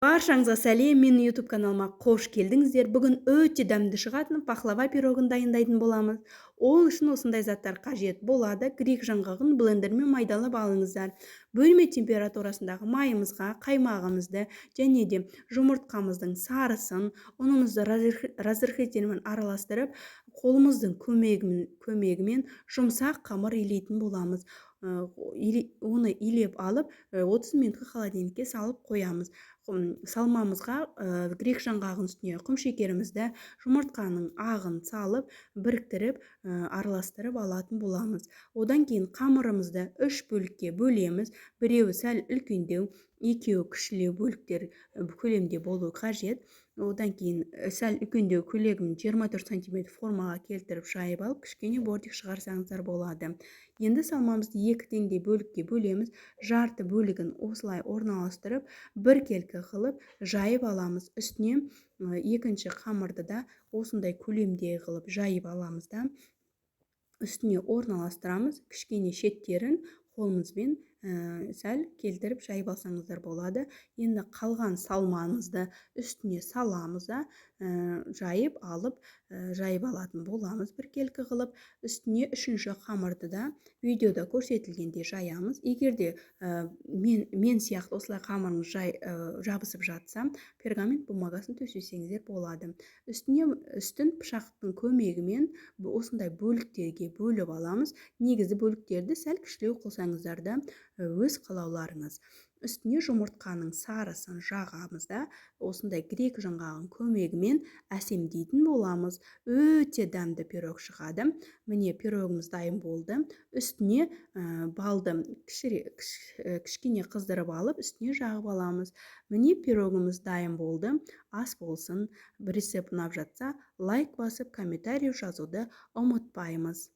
Баршаңызға сәлем! Менің YouTube каналыма қош келдіңіздер. Бүгін өте дәмді шығатын пахлава пирогын дайындайтын боламыз. Ол үшін осындай заттар қажет болады. Грек жаңғағын блендермен майдалап алыңыздар. Бөлме температурасындағы майымызға қаймағымызды және де жұмыртқамыздың сарысын, ұнымызды разрыхлительмен араластырып, қолымыздың көмегімен жұмсақ қамыр илейтін боламыз. Оны илеп алып, 30 минутқа холодильникке салып қоямыз. Салмамызға грек жаңғағының үстіне құмшекерімізді, жұмыртқаның ағын салып, біріктіріп, араластырып алатын боламыз. Одан кейін қамырымызды үш бөлікке бөлеміз. Біреуі сәл үлкендеу, екеуі кішілеу бөліктер көлемде болуы қажет. Одан кейін сәл үлкендеу көлемін 24 сантиметр формаға келтіріп, жайып алып, кішкене бортик шығарсаңыздар болады. Енді салмамызды екі теңдей бөлікке бөлеміз. Жарты бөлігін осылай орналастырып, біркелкі қылып жайып аламыз. Үстіне екінші қамырды да осындай көлемде қылып жайып аламыз да, үстіне орналастырамыз. Кішкене шеттерін қолымызбен сәл келтіріп жайып алсаңыздар болады. Енді қалған салмамызды үстіне саламыз да, жайып алып, жайып алатын боламыз біркелкі қылып. Үстіне үшінші қамырды да видеода көрсетілгендей жаямыз. Егер де мен сияқты осылай қамырыңыз жабысып жатса, пергамент бумагасын төсесеңіздер болады. Үстіне үстін пышақтың көмегімен осындай бөліктерге бөліп аламыз. Негізі бөліктерді сәл кішілеу қылсаңыздар да, өз қалауларыңыз. Үстіне жұмыртқаның сарысын жағамыз да, осындай грек жаңғағының көмегімен әсемдейтін боламыз. Өте дәмді пирог шығады. Міне, пирогымыз дайын болды. Үстіне балды кішкене қыздырып алып, үстіне жағып аламыз. Міне, пирогымыз дайын болды. Ас болсын! Рецепт ұнап жатса, лайк басып, комментарий жазуды ұмытпаймыз.